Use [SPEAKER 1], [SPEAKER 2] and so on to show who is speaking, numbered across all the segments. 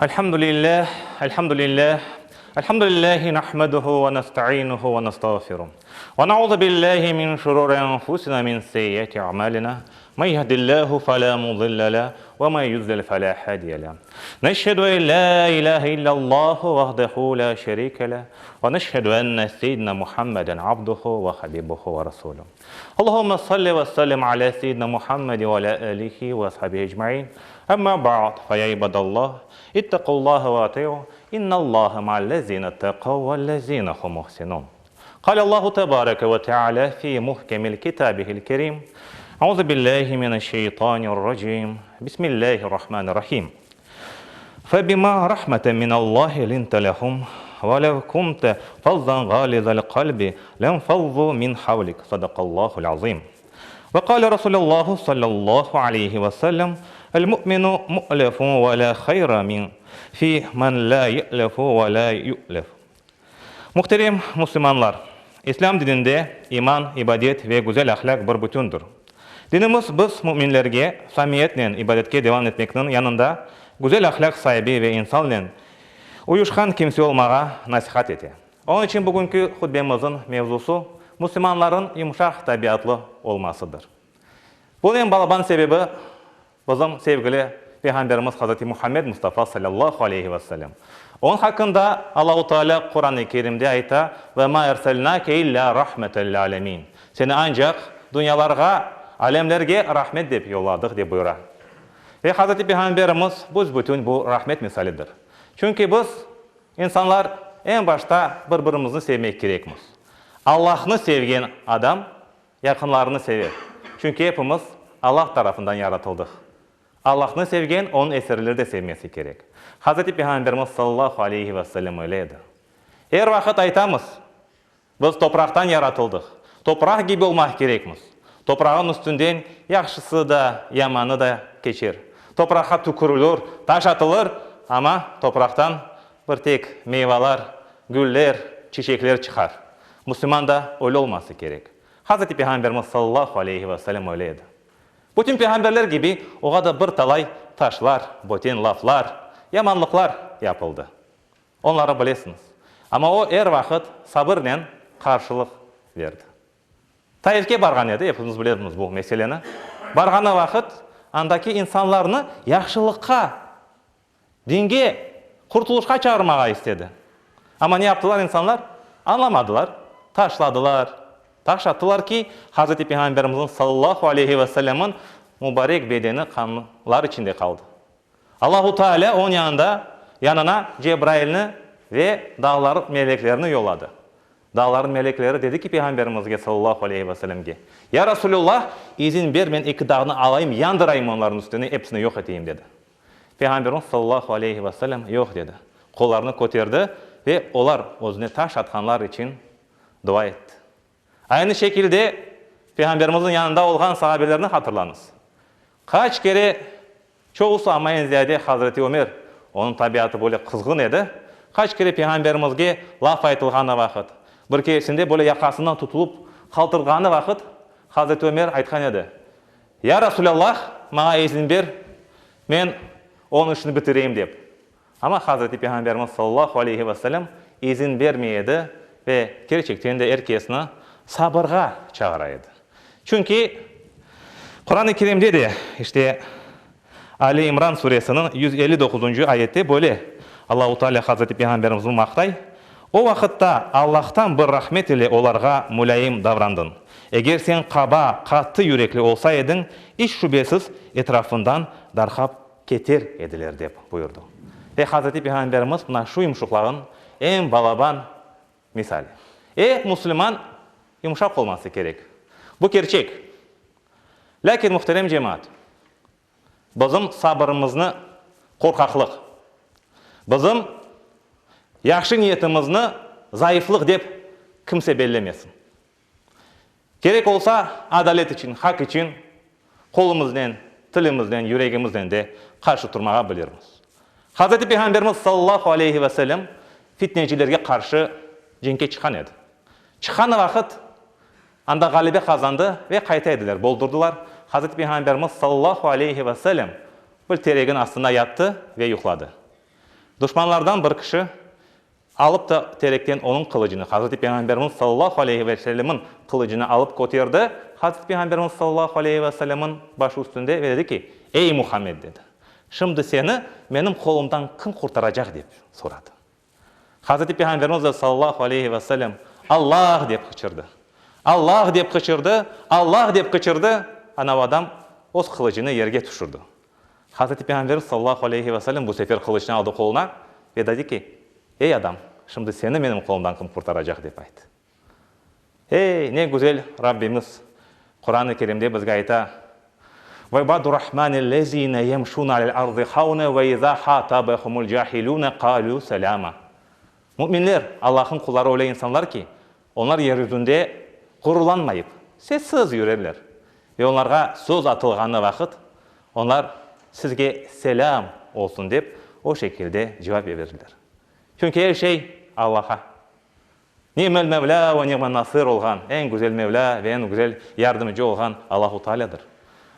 [SPEAKER 1] Elhamdülillah, elhamdülillah, elhamdülillahi nahmeduhu ve nestainuhu ve nestağfiruh. Ve nauzu billahi min şururi enfusina min seyyiati a'malina. Men yehdillahu fela mudille leh ve men yudlil fela hadiye leh. Neşhedü en la ilahe illallahu vahdehu la şerike leh ve neşhedü enne seyyidina Muhammeden abduhu ve habibuhu ve rasuluh. Allahümme salli ve sellim ala seyyidina Muhammed ve ala alihi ve ashabihi ecmain. Amma ba'd, fe ya ibadallah, ittaqullaha ve ati'u, innallaha ma'allezine tteqav vellezine hum muhsinun. Kâle Allahu tebareke ve teala fi muhkemil kitabihil kerim, Euzu billahi mineşşeytanirracim, Bismillahirrahmanirrahim. Febima rahmeten minallahi linte lehum, ve lev kunte fazzan galizal kalbi lenfazzu min havlik. Sadakallahul azim. Ve kâle Resulullahu sallallahu aleyhi ve sellem, El mu'minu mu'lefun ve la hayra min fi men la ye'lefu ve la yu'lef. Muhterem müslümanlar! İslâm dininde iman, ibadet ve güzel ahlâq bir bütündür. Dinimiz biz, müminlerge, samimiyetnen ibadetke devam etmekniñ yanında güzel ahlâq saibi ve insannen uyuşqan kimse olmağa nasihat ete. Onıñ içün bugünki hutbemizniñ mevzusı, müslümanlarnıñ yumşaq tabiatlı olmasıdır. Bunıñ balaban sebebi, Bizim sevgili Peyğamberimiz Hazreti Muhammed Mustafa salâllahu aleyhi ve sellem. Onıñ haqqında Allahu Teala Quran-ı Kerimde ayta, Ve ma erselnâke illâ rahmeten lil âlemîn. Seni ancaq dünyalarğa, alemlerge rahmet dep yolladıq, dep buyura. Ve Hazreti Peyğamberimiz büs-bütün bu rahmet misalidir. Çünki biz, insanlar, eñ başta bir-birimizni sevmek kerekmiz. Allahnı sevgen adam Yaqınlarını sever. Çünki epimiz Allah tarafından yaratıldıq. Allahnı sevgen, Onıñ eserleri de sevmesi kerek. Hazreti Peyğamberimiz sallallahu aleyhi ve sellem öyle edi. Er vaqıt aytamız, biz topraqtan yaratıldıq. Topraq kibi olmaq kerekmiz. Toprağın üstünden yahşısı da, yamanı da keçer. Topraqqa tükürülür, taş atılır, amma topraqtan bir tek meyvalar, güller, çiçekler çıqar. Müslüman da öyle olması kerek. Hazreti Peyğamberimiz sallallahu aleyhi ve sellem öyle edi. Bütün peyğamberler kibi oğa da bir talay taşlar, böten laflar, yamanlıqlar yapıldı. Onları bilesiñiz. Amma o er vaqıt sabırnen qarşılıq berdi. Taifke barğan edi, epimiz bilemiz bu meseleni. Barğanı vaqıt andaki insanlarnı yahşılıqqa Dinge, qurtulışqa çağırmağa istedi. Amma ne yaptılar insanlar? Añlamadılar, taşladılar, taş attılar ki, Hazreti Peyğamberimizniñ sallallahu aleyhi ve sellemniñ mubarek bedeni qanlar içinde qaldı. Allahu Teala onıñ yanında, yanına Cebrailni ve dağlar meleklerini yolladı. Dağlarnıñ melekleri dedi ki Peyğamberimizge sallallahu aleyhi ve sellemge, Ya Rasulullah, izin ber men eki dağnı alayım, yandırayım onlarnıñ üstüne, episini yoq eteyim, dedi. Peyğamberimiz sallallahu aleyhi ve sellem yoq dedi. Qollarını köterdi ve olar özüne taş atqanlar içün dua etti. Aynı şekilde Peyğamberimizniñ yanında olğan sahabelerni hatırlañız. Qaç kere, çoğusı, amma eñ ziyade Hazreti Ömer, onıñ tabiatı böyle qızğın edi, qaç kere Peyğamberimizge laf aytılğanı vaqıt, bir keresinde böyle yaqasından tutulıp qaltırğanı vaqıt Hazreti Ömer aytqan edi, Ya Rasulâllah, maña izin ber, men onıñ işini bitireyim, dep. Amma Hazreti Peyğamberimiz sallallahu aleyhi ve sellem izin bermey edi ve kerçekten de er kesni sabırğa çağıra edi. Çünki Quran-ı Kerimde de, işte, Ali İmran suresiniñ 159-ncı ayette böyle Allahu Teala Hazreti Peyğamberimizni maqtay, O vaqıtta Allahtan bir rahmet ile olarğa mulâyim davrandıñ. Eger sen qaba, qattı yürekli olsa ediñ, iç şübesiz etrafından darqap keter ediler, dep buyurdı. Ve Hazreti Peyğamberimiz mına şu yumşuqlağın eñ balaban misali. E, musulman yumşaq olması kerek. Bu kerçek. Lâkin, muhterem cemaat, bizim sabırımıznı qorqaqlıq, bizim yahşı niyetimizni zayıflıq dep kimse bellemesin. Kerek olsa, adalet içün, haq içün qolumıznen, tilimiznen, yüregimiznen de qarşı turmağa bilirmiz. Hazreti Peyğamberimiz sallallahu aleyhi ve sellem fitnecilerge qarşı cenkke çıqqan edi. Çıqqan vaqıt Anda ğalebe qazandı ve qayta ediler, boldurdılar. Hazreti Peyğamberimiz sallallahu aleyhi ve sellem bir teregin astında yattı ve yuqladı. Duşmanlardan bir kişi alıp da terekten onıñ qılıcını, Hazreti Peyğamberimiz sallallahu aleyhi ve sellemniñ qılıcını alıp köterdi, Hazreti Peyğamberimiz sallallahu aleyhi ve sellemniñ başı üstünde ve dedi ki, Ey Muhammed, dedi, şimdi seni menim qolumdan kim qurtaracaq, dep soradı. Hazreti Peyğamberimiz de sallallahu aleyhi ve sellem, Allah! dep qıçırdı. Allah! dep qıçırdı, Allah! dep qıçırdı, anav adam öz qılıcını yerge tüşürdi. Hazreti Peyğamberimiz sallallahu aleyhi ve sellem bu sefer qılıçnı aldı qoluna ve dedi ki, Ey adam, şimdi seni menim qolumdan kim qurtaracaq? dep ayttı. Ey, ne güzel Rabbimiz Quran-ı Kerimde bizge ayta, Ve ibadurrahmanillezine yemşune alel ardı havne ve iza hatabehumul cahilune qalü selama. Müminler, Allah'ın qulları öyle insanlar ki, onlar yeryüzünde ğururlanmayıp, sessiz yürerler. Ve onlarğa söz atılğanı vaqıt, onlar sizge selâm olsun dep, o şekilde cevap berirler. Çünki er şey Allah'a. Ni'mel Mevlâ ve ni'men Nasır olğan, eñ güzel Mevlâ ve eñ güzel Yardımcı olğan Allahu Taalâdır.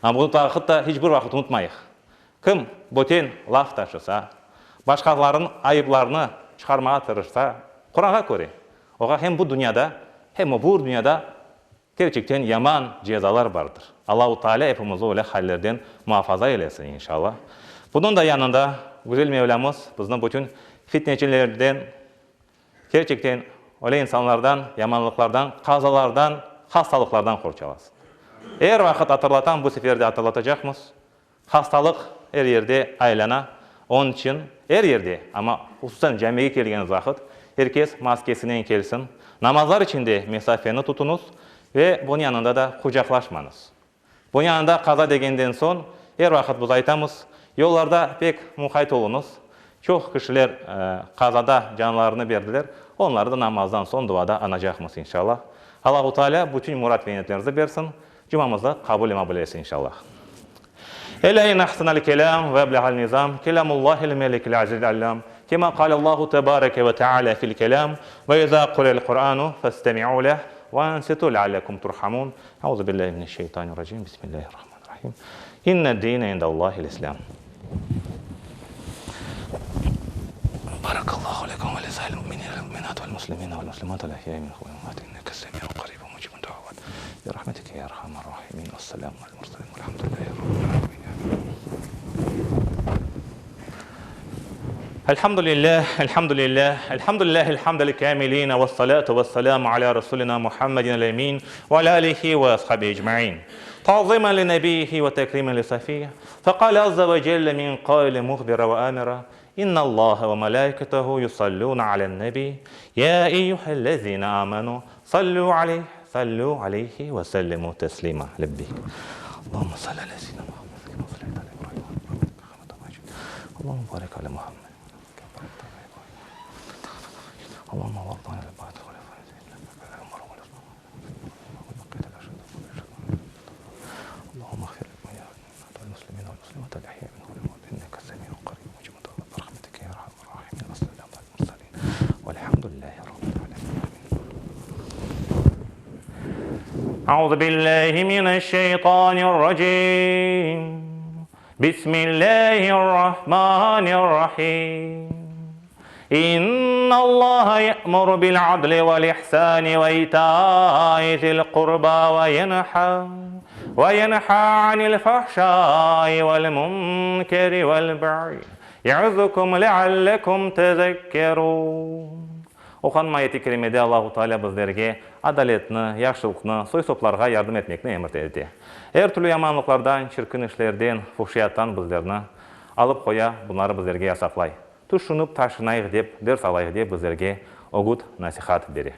[SPEAKER 1] Amma bunı taqıt da hiç bir vaqıt unutmayıq. Kim böten laf taşısa, başqalarınıñ ayıplarını çıqarmağa tırışsa, Quranğa köre, oğa hem bu dünyada, hem öbür dünyada kerçekten yaman cezalar bardır. Allahu Taalâ epimizi öyle hallerden muafaza eylesin, inşallah. Bunıñ da yanında güzel Mevlâmız bizni bütün fitnecilerden, Kerçekten, öyle insanlardan, yamanlıqlardan, qazalardan, hastalıqlardan qorçalasın. Er vaqıt atırlatam, bu sefer de atırlatacaqmız, hastalıq er yerde aylana, onıñ içün er yerde, amma hususan camige kelgeniz vaqıt, er kes maskesinen kelsin, namazlar içinde mesafeni tutuñız ve bunıñ yanında da qucaqlaşmañız. Bunıñ yanında qaza degenden soñ, er vaqıt biz aytamız, yollarda pek muqayt oluñız. Çoq kişiler qazada canlarını berdiler, onları da namazdan soñ duada añacaqmız, inşallah. Allahu Teala bütün murad ve niyetlerimizni bersin, cumamıznı qabul ve maqbul eylesin, inşallah. Elâ inne ahsenel kelâm ve ebleğel nizam, kelâmullâhil melikil azizil allâm, kemâ kâlellâhu tebâreke ve teâlâ fil kelâm, ve izâ quri'el Kur'ânu festemi'û leh ve ansitû leallekum turhamûn. Euzu billahi mineşşeytanirracim. Bismillahirrahmanirrahim. İnne dine indallahil İslâm. Barakallahu lekum ve lisairil mu'minine vel mu'minat vel muslimine vel muslimat vel ahyai minhum vel amvat inneke semi'un qaribun mucibud da'avat bi rahmetike ya erhamer rahimin. Vesselamu alel murselin velhamdülillahi rabbil alemin. Elhamdülillah, elhamdülillah, elhamdülillahil hamdel kamiline vessalatu vesselamu ala Resulina Muhammedin el emin ve ala alihi ve ashabihi ecmain. Ta'zimen li nebihi ve tekrimen li safiyih. Fekale azze ve celle min kaili muhbira ve amira, İnnallaha ve melaiketehu yusallune alen nebi, ya eyyühellezine amenu, sallu aleyh, sallu aleyhi ve sellimu teslima. Lebbeyk. Allahümme salli ala seyyidina Muhammed kema sallayte ala İbrahim Allahümme barik ala Muhammed Allahümme varda anil ba'dil Allahümme iğfir lil muslimin vel muslimat inneke semi'un qaribun mucibud da'avat bi rahmetike ya erhamer rahimin ve selamun alel murselin velhamdülillahi rabbil alemin Euzu billahi mineşşeytanirracim Bismillahirrahmanirrahim İnnallaha ye'muru bil adli vel ihsani ve ita'i zil qurba ve yenha ve yenha anil fahşai vel munkeri vel bagyi ye'izukum leallekum tezekkerun. Oqanma ayet-i kerimede Allahu Teala bizlerge adaletni, yahşılıqnı, soy-soplarğa yardım etmekni emir ete. Er türlü yamanlıqlardan, çirkin işlerden, fuhşiyattan bizlerni alıp qoya, bunları bizlerge yasaqlay. Tüşünip taşınayıq dep, ders alayıq dep bizlerge ögüt-nasihat bere.